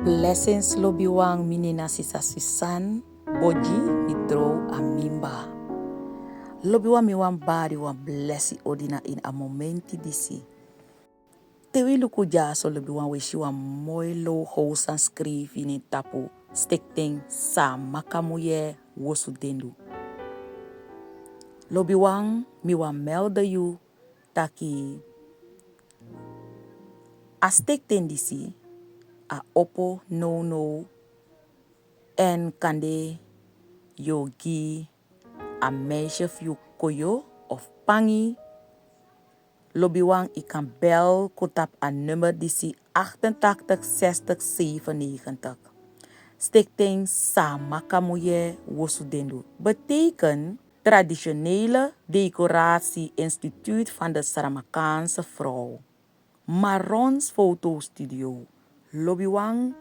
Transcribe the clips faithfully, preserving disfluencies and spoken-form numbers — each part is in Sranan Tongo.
Blessings lobiwan, mi nen na sisa Susan Boji, mi trow a Mimba. Lobiwan, mi wani bari wan blesi odi na ini a momenti disi. Te wi luku dyaso lobiwan, wi e si wan moi low how san skrifi nen tapu: Stikting Saamaka Muyee Wosu Dendu. Lobiwan, mi wani melde yu taki a stikting disi a opo nownow, èn kande yu o gi a meisje fu yu koyo of pangi. Lobiwan, yu kan bel kon tapu a nummer disi: achtentachtig zestig zevenennegentig. Stikting Saamaka Muyee Wosu Dendu betekent Traditionele Decoratie Instituut van de Saramakaanse Vrouw. Marons Foto Studio. Lobiwan,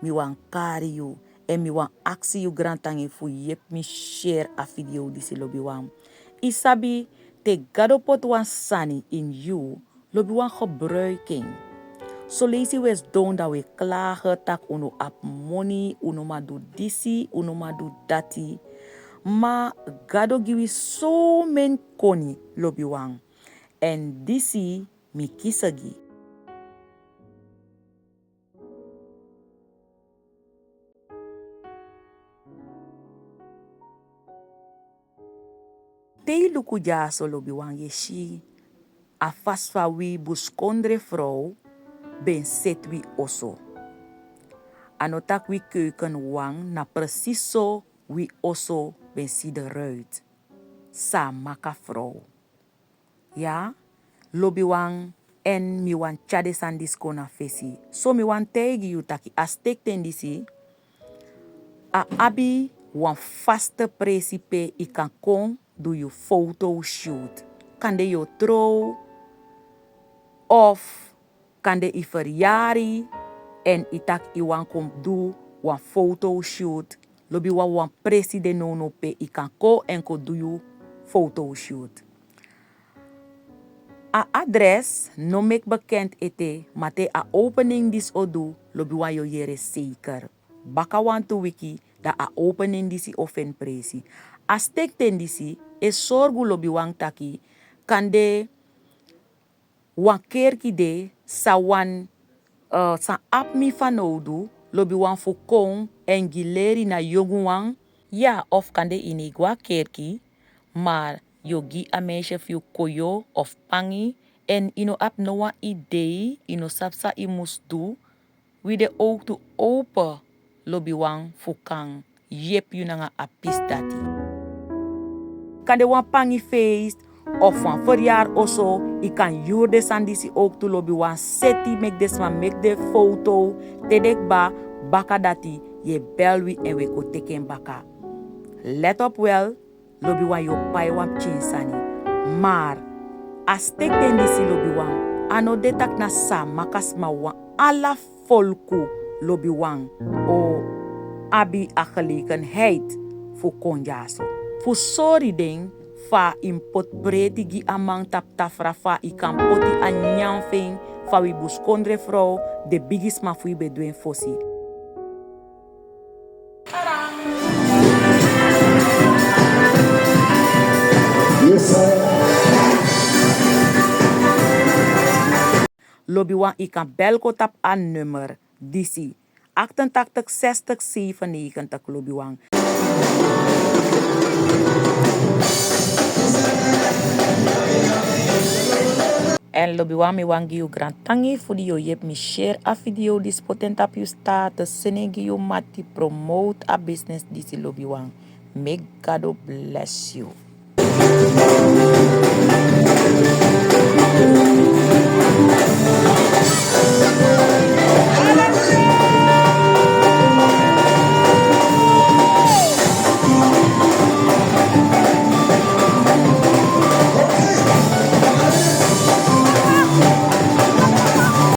mi wani kari yu èn mi wani aksi yu grantangi fu yepi mi share a video disi, lobiwan. Yu sabi, te Gado poti wan sani ini yu, lobiwan, gebruik en. Son leisi wi e sidon dan wi e klage taki un no abi moni, un no man du disi, un no man du dati. Ma Gado gi wi someni koni, lobiwan. Èn disi mi kisi gi. Te yu luku dyaso, lobiwan, yu e si a fasi fa wi buskondre frow ben seti wi oso. A no taki wi keuken wan, na precies so wi oso ben si eruit. Saamaka frow. Ya, lobiwan, èn mi wani tyari den sani disi kon na fesi. So mi wani taigi yu taki a stikting disi, a abi wan vaste presi pe yu kan kon du yu fotoshoot. Kande yu o trow, of kande yu feryari èn yu taki yu wani kon du wan fotoshoot, lobiwan, wan presi de nownow pe yu kan kon èn kon du yu fotoshoot. A adres no meki bekend ete, ma te a opening disi o du, lobiwan, yu o yere zeker. Baka wantu wiki, dan a opening disi o feni presi. A stikting disi e sorgu, lobiwan, taki kande wan kerki de san wan, eh, san abi mi fanowdu, lobiwan, fu kon èn gi leri na yonguwan. Ya, of kande yu no e go a kerki, ma yu o gi a meisje fu yu koyo of pangi, èn yu no abi no wan idei, yu no sabi san yu mus du, wi de owktu open, lobiwan, fu kan yepi yu nanga a pisi dati. Kande wan pangi feest of wan feryari oso, yu kan yuru den sani disi owktu, lobiwan, seti meki den sma meki den foto. Te den kba, baka dati yu e bel wi èn wi e kon teki en baka. Let op wel, lobiwan, yu o pai wan pikin sani. Maar a stikting disi, lobiwan, a no de taki na Saamaka sma wawan, ala folku, lobiwan, o abi a gelegenheid fu kon dyaso. Fu sori den fa yu mus poti preti gi a man tapu tafra fa yu kan poti a nyanyan fu en, fa wi buskondre frow, den bigisma fu yu ben du en fosi. Lobiwan, yu kan bel kon tapu a nummer disi, achtentachtig zestig zevenennegentig, lobiwan. Èn lobiwan, mi wani gi yu grantangi fu di yu o yepi mi share a video disi, poti en tapu yu status, seni en gi yu mati, promote a business disi, lobiwan. May Gado bless you.